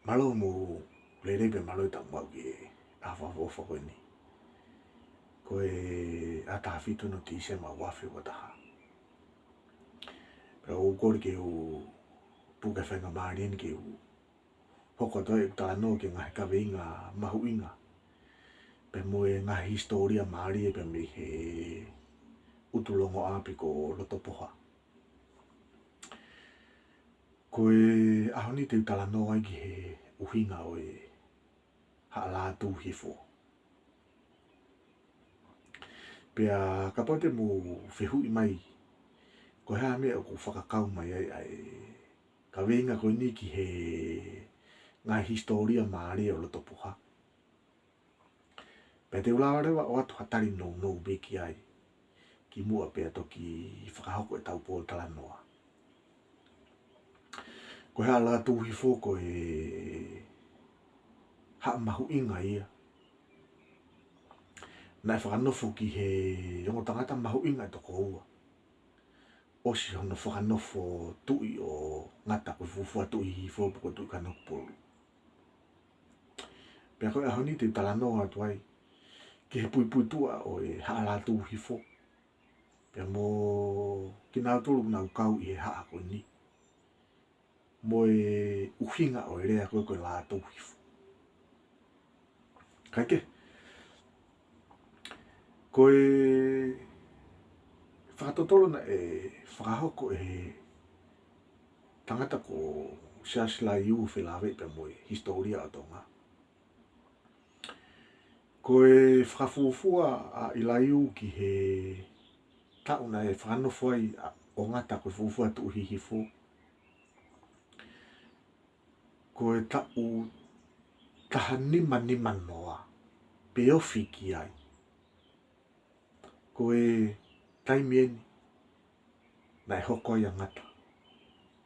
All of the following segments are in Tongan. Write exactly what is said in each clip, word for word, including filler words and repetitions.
Mālō mo e lelei pea mālō e taumuʻa ki he ʻaho fakaʻofoʻofa ko eni. Ko e ʻaho taha fitu ʻo Tīsema ua afe ua taha. Pea ʻoku ou kole ke u puke faingamālie ni ke u hoko atu ai ʻeku talanoa ki he ngaahi kaveinga mahuʻinga pea mo e ngaahi hisitōlia mālie pea mei he ʻUtulongoʻā pe ko Lotopoha. Ko e ʻaho ni te u talanoa ai ki he ʻuhinga ʻo e Haʻa Lātūhifo. Pea kapau te mou fehuʻi mai, ko e hā e meʻa ʻoku fakakau mai ai ʻa e kaveinga ko eni ki he ngaahi hisitōlia mālie ʻo Lotopoha, pea te u lava leva ʻo ʻoatu ha tali nounou pē ki ai kimuʻa pea toki fakahoko ʻetau pōtalanoa. Ko e Haʻa Lātūhifo ko e haʻa mahuʻinga ia naʻe fakanofo ki he ongo tangata mahuʻinga ʻe toko ua, ʻosi hono fakanofo Tuʻi ʻo Ngata, ko e fuofua Tuʻi Hihifo pe ko Tuʻi Kanokupolu. Pea ko e ʻaho ni te u talanoa atu ai ki he puipuituʻa ʻo e Haʻa Lātūhifo pea mo kinautolu ʻoku nau kau ʻi he haʻa ko eni, mo e ʻuhinga ʻo e lea ko ē ko e Lātūhifo. Kae kehe, ko e fakatotolo naʻe fakahoko ʻe he tangata ko Siaosi Laiu ʻo felāveʻi pea mo e hisitōlia ʻo Tonga, ko e fakafuofua ʻa ʻIlaiū ki he taʻu naʻe fakanofo ai ʻa ʻo Ngata ko e fuofua Tuʻi Hihifo, ko e taʻu taha nima nima noa pe ofi ki ai. Ko e taimi eni naʻe hoko ai ʻa Ngata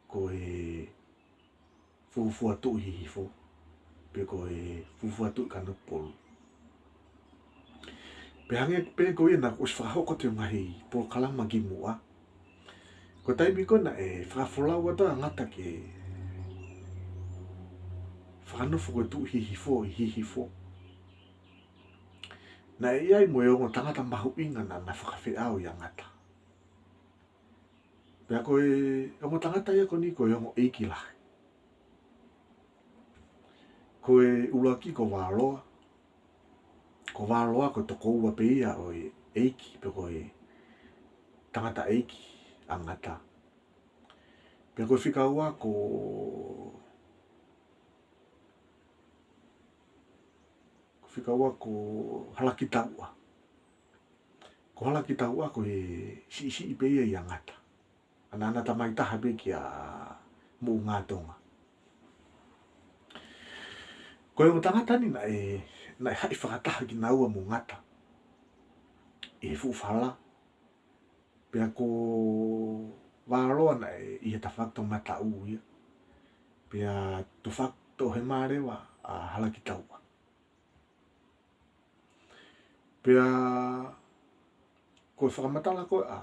ko e fuofua Tuʻi Hihifo pe ko e fuofua Tuʻi Kanokupolu. Pea hangē pē ko ia naʻa ku ʻosi fakahoko atu he ngaahi polokalama kimuʻa, ko e taimi ko ē naʻe fakafolau atu ai ʻa Ngata ke fakanofo ko e Tuʻi Hihifo ʻi Hihifo, naʻe ʻi ai mo e ongo tangata mahuʻinga naʻa na fakafeʻao ʻia Ngata. Pea ko e ongo tangata ia ko eni ko e ongo ʻeiki lahi. Ko e ʻuluaki ko Valoa. Ko Valoa ko e tokoua pē ia ʻo e ʻeiki pe ko e tangataʻeiki ʻa Ngata. Pea ko e fika ua ko Ko e fika ua ko Halakitauʻa. Ko Halakitauʻa ko e siʻisiʻi pē ia ʻia Ngata. ʻA ia naʻa na tamai taha pē kia Moʻungātonga. Ko e ongo tangata ni naʻe, naʻe haʻi fakataha kinaua mo Ngata ʻi he fuʻu fala. Pea ko Valoa naʻe ʻi he tafaʻaki toʻomataʻu ia. Pea tafaʻaki toʻohema leva ʻa Halakitauʻa. Pea ko e fakamatala ko ē ʻa,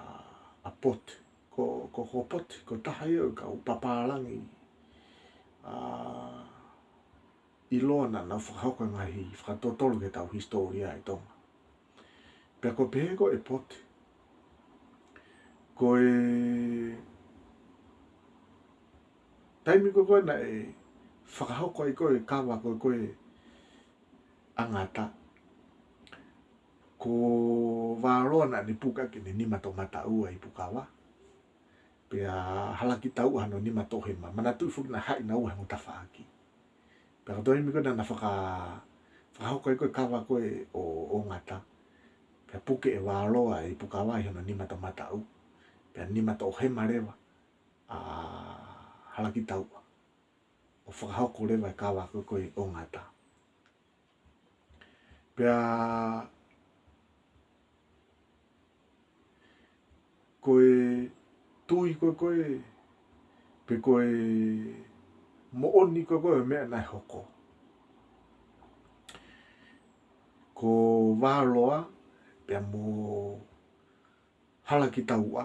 ʻa Pote. Ko, ko, ko Pote, ko e taha ia ʻo e kau papālangi ʻa ʻiloa naʻa nau fakahoko e ngaahi fakatotolo ki heʻetau hisitōlia ʻi Tonga. Pea ko e pehē ko ē ʻe Pote, ko e taimi ko ē ko ē naʻe fakahoko ai ko ē e kava ko ē ko ē ʻa Ngata, ko Valoa naʻa ne puke ʻaki ʻene nima toʻomataʻu ʻi Pukava. Pea Halakitauʻa hono nima toʻohema. Manatuʻi foki naʻe haʻi naua he ongo tafaʻaki. Pea ko e taimi ko ē naʻa na faka-, fakahoko ai ko ē e kava ko ē ʻo, ʻo Ngata, pea puke ʻe Valoa ʻi Pukava ʻi hono nima toʻomataʻu, pea nima toʻohema leva ʻa Halakitauʻa ʻo fakahoko leva e kava ko ē ko ē ʻo Ngata. Pea ko e tui ko ē ko ē, pe ko e moʻoni ko ē ko ē ʻo e meʻa naʻe hoko, ko Valoa pea mo Halakitauʻa,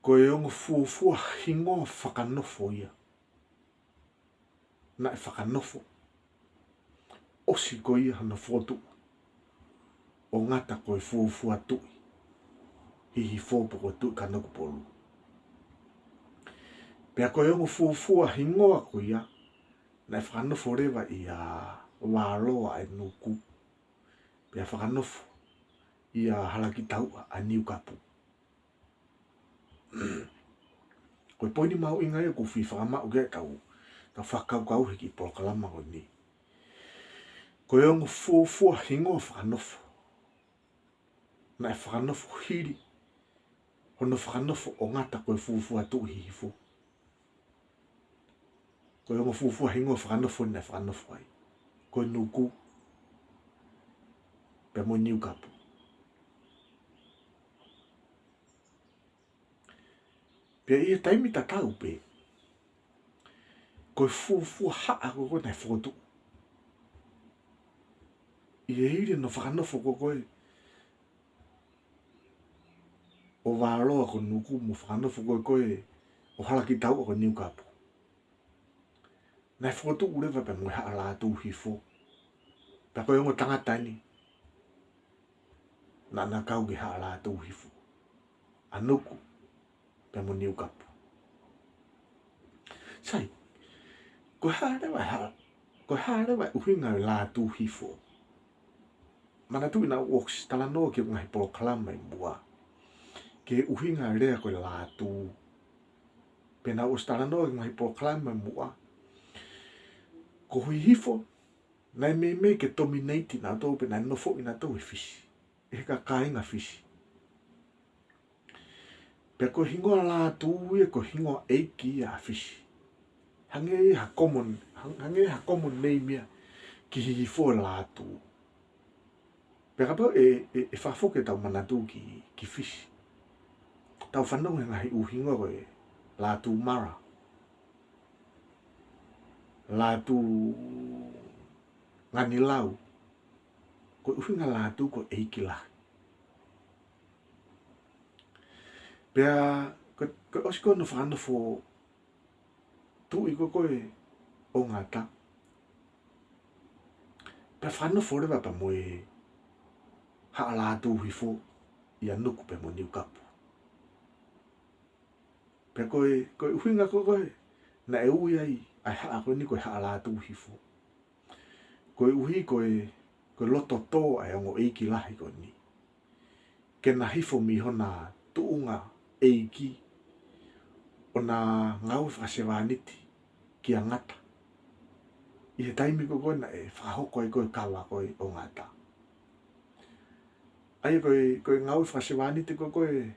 ko e ongo fuofua hingoa fakanofo ia. naʻe fakanofo, ʻosi ko ia hono fokotuʻu ʻo ngata ko e fuofua Tuʻi Hihifo pe ko e Tuʻi Kanokupolu. Pea ko e ongo fuofua hingoa ko ia, naʻe fakanofo leva ʻia Valoa ʻa e Nuku, pea fakanofo ʻia Halakitauʻa ʻa Niukapu. Ko e poini mahuʻinga ia ʻoku ou fie fakamaʻu ke tau, tau fakakaukauhi ki he polokalama ko eni. Ko e ongo fuofua hingoa fakanofo, naʻe fakanofo hili hono fakanofo ʻo ngata ko e fuofua Tuʻi Hihifo. Ko e ongo fuofua hingoa fakanofo naʻe fakanofo ai, ko e Nuku pea mo Niukapu. Pea ʻi he taimi tatau pē, ko e fuofua haʻa ko ē naʻe fokotuʻu ʻi he hili hono fakanofo ko ē ʻo Valoa ko Nuku mo fakanofo ko ē ʻo Halakitauʻa ko Niukapu, naʻe fokotuʻu leva pea mo e Haʻa Lātūhifo. Pea ko e ongo tangata eni naʻa na kau ki he Haʻa Lātūhifo, ʻa Nuku pea mo Niukapu. Sai, ko e hā leva e ha-, ko e hā leva e ʻuhinga e Lātūhifo? Manatuʻi naʻa ku ʻosi talanoa ki he ngaahi polokalama ʻi muʻa ki he ʻuhinga e lea ko e lātū. Pea naʻa ku ʻosi talanoa ki he ngaahi polokalama ʻi muʻa, ko Hihifo naʻe meimei ke dominate nautolu pe naʻe nofoʻi nautolu ʻe Fisi, ʻe he kāinga Fisi. Pea ko e hingoa Lātū ia ko e hingoa ʻeiki ia ʻa Fisi. Hangē ia ha common, hang-, hangē ia ha common name ia ki Hihifo, Lātū. Pea kapau ʻe, ʻe, ʻe fakafoki ʻetau manatu ki, ki Fisi, tau fanongo he ngaahi ʻū hingoa ko e Lātūmara, Lātūnganilau. Ko e ʻuhinga Lātū ko e ʻeiki lahi. Pea ko, ko e ʻosi ko ē hono fakanofo tuʻi ko ē ʻo ngata, pea fakanofo leva pea mo e Haʻa Lātūhifo ʻia Nuku pea mo Niukapu. Pea ko e, ko e ʻuhinga ko ē naʻe ui ai ʻa e haʻa ko eni ko e Haʻa Lātūhifo, koeʻuhi ko e, ko e loto tō ʻa e ongo ʻeiki lahi ko eni ke na hifo mei hona tuʻunga ʻeiki ʻo na ngāue fakasevāniti kia Ngata ʻi he taimi ko ē naʻe fakahoko ai ko ē e kava ko ē ʻo Ngata. ʻA ia ko e, ko e ngāue fakasevāniti ko ē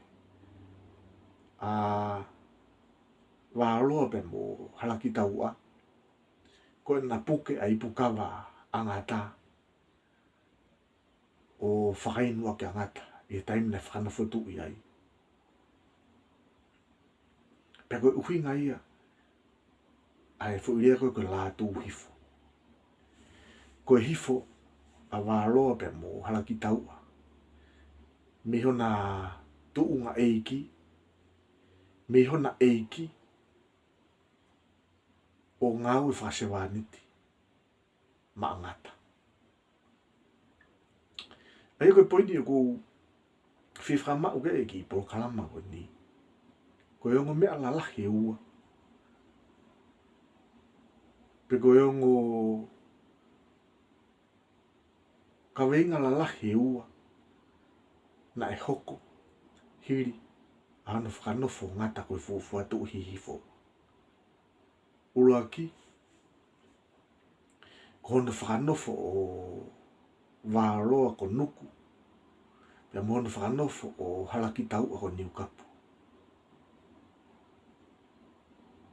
ʻa Valoa pea mo Halakitauʻa, ko ʻena puke ʻa e ipu kava ʻa Ngata ʻo fakainu ʻaki ʻa Ngata ʻi he taimi naʻe fakanofo tuʻi ai. Pea ko e ʻuhinga ia ʻa e foʻi lea ko ē ko e Lātūhifo. Ko e hifo ʻa Valoa pea mo Halakitauʻa mei hona tuʻunga ʻeiki, mei hona ʻeiki, ʻo ngāue fakasevāniti maʻa Ngata. ʻA ia ko e poini ʻoku ou fie fakamaʻu ki ai e kiʻi polokalama ko eni, ko e ongo meʻa lalahi ʻe ua, pe ko e ongo kaveinga lalahi ʻe ua naʻe hoko hili ʻa hono fakanofo ʻo Ngata ko e fuofua Tuʻi Hihifo. ʻUluaki, ko hono fakanofo ʻo Valoa ko Nuku, pea mo hono fakanofo ʻo Halakitauʻa ko Niukapu.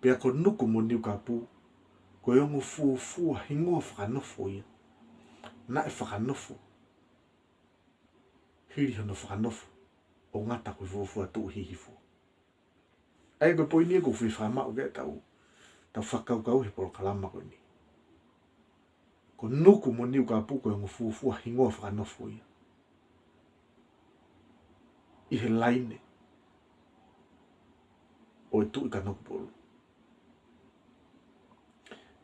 Pea ko Nuku mo Niukapu, ko e ongo fuofua hingoa fakanofo ia naʻe fakanofo hili hono fakanofo ʻo Ngata ko e fuofua Tuʻi Hihifo. ʻA ia ko e poini ia ʻoku ou fie fakamaʻu ke tau, tau fakakaukauhi e polokalama ko eni. Ko Nuku mo Niukapu ko e ongo fuofua hingoa fakanofo ia ʻi he laine ʻo e Tuʻi Kanokupolu.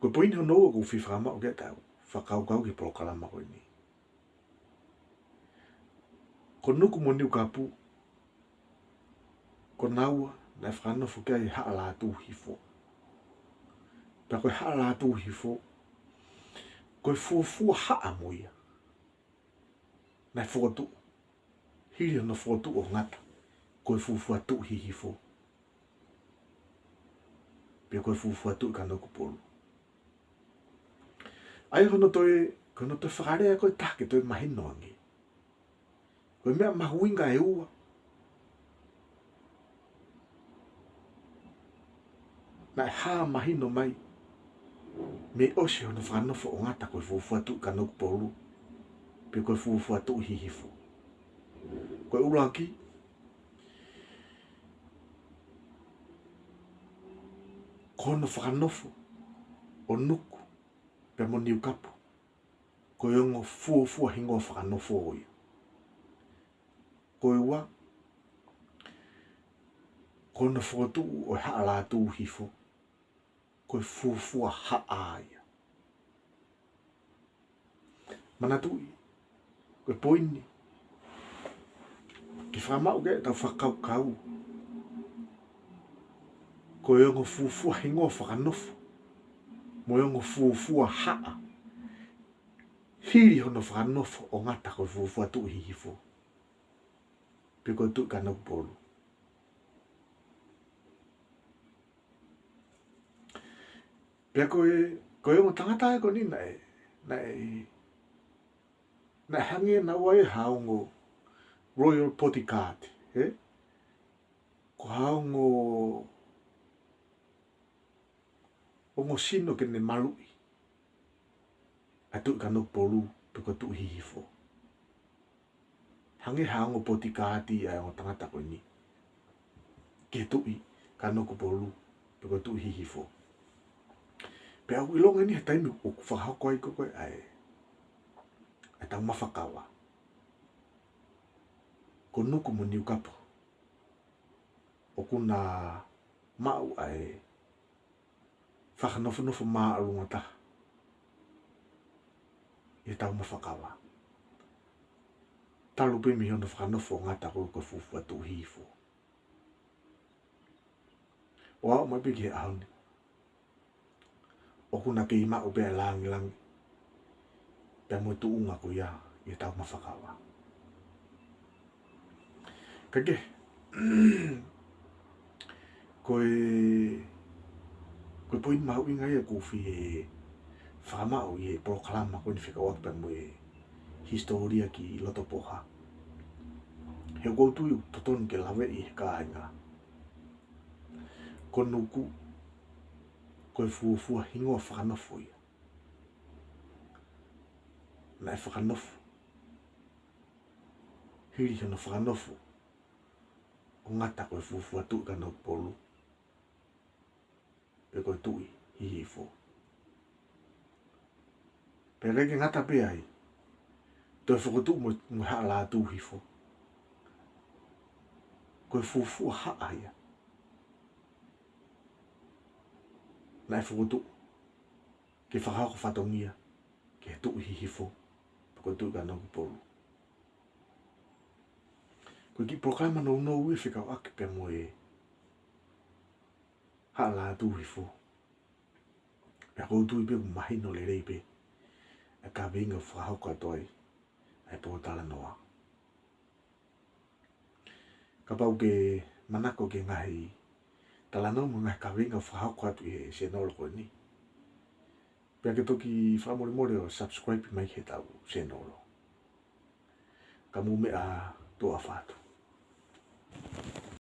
Ko Ko e poini hono ua ʻoku ou fie fakamaʻu ke tau fakakaukau ki he polokalama ko eni. Ko Nuku mo Niukapu, ko naua naʻe fakanofo ki ai e Haʻa Lātūhifo. Pea ko e Haʻa Lātūhifo, ko e fuofua haʻa mo ia naʻe fokotuʻu, hili hono fokotuʻu ʻo Ngata, ko e fuofua Tuʻi Hihifo, pe ko e fuofua Tuʻi Kanokupolu. ʻA ia ko hono toe, ko hono toe fakalea ko ē ʻe taha ke toe mahino ange. Ko e meʻa mahuʻinga ʻe ua naʻe hā mahino mai mei he ʻosi hono fakanofo ʻo Ngata ko e fuofua Tuʻi Kanokupolu, pe ko e fuofua Tuʻi Hihifo. Ko e ʻuluaki, ko hono fakanofo ʻo Nuku pea mo Niukapu, ko e ongo fuofua hingoa fakanofo ia. Ko e ua, ko hono fokotuʻu ʻo e Haʻa Lātūhifo, ko e fuofua haʻa ia. Manatuʻi, ko e poini ke fakamaʻu ke tau fakakaukau, ko e ongo fuofua hingoa fakanofo mo e ongo fuofua haʻa, hili hono fakanofo ʻo Ngata ko e fuofua Tuʻi Hihifo, pe ko e Tuʻi Kanokupolu. Pea ko e, ko e ongo tangata ē ko eni naʻe, naʻe, naʻe hangē naʻa ʻi ai ha ongo Royal Bodyguard, ē? Ko ha ongo, ongo sino ke ne maluʻi ʻa e Tuʻi Kanokupolu pe ko e Tuʻi Hihifo. Hangē ha ongo potikaati ʻa e ongo tangata ko eni ki he Tuʻi Kanokupolu pe ko e Tuʻi Hihifo. Pea ʻoku ʻilonga eni he taimi ʻoku fakahoko ai ko ē ʻa e, ʻa e taumafakava. Ko Nuku mo Niukapu ʻoku na maʻu ʻa e fakanofonofo māʻolunga taha ʻi he taumafakava, talu pē mei hono fakanofo ʻo Ngata ko e fuofua Tuʻi Hihifo. ʻO aʻu mai pē ki he ʻaho ni, ʻoku na kei maʻu pē ʻa e lāngilangi pea mo e tuʻunga ko ia ʻi he taumafakava. Ka ke, ko e, ko e poini mahuʻinga ia ʻoku ou fie fakamaʻu ʻi he polokalama ko eni fekauʻaki pea mo e hisitōlia ki Lotopoha. He ʻoku ou tui ʻoku totonu ke laveʻi ʻe he kāinga. Ko Nuku, ko e fuofua hingoa fakanofo ia naʻe fakanofo hili hono fakanofo ʻo Ngata ko e fuofua Tuʻi Kanokupolu pe ko e Tuʻi Hihifo. Pea ʻikai ke ngata pē ai, toe fokotuʻu mo, mo e Haʻa Lātūhifo, ko e fuofua haʻa ia naʻe fokotuʻu ke fakahoko fatongia ki he Tuʻi Hihifo pe ko e Tuʻi Kanokupolu. Ko e kiʻi polokalama nounou ia fekauʻaki pea mo e Haʻa Lātūhifo. Pea ʻoku ou tui pē ʻoku mahino lelei pē ʻa e kaveinga ʻoku fakahoko atu ai ʻa e pōtalanoa. Kapau ʻoku ke manako ki he ngaahi talanoa mo e ngaahi kaveinga ʻoku fakahoko atu ʻi he sēnolo ko eni, pea ke toki fakamolemole ʻo subscribe mai ki heʻetau sēnolo. Ka mou meʻa, tuʻa ʻofa atu.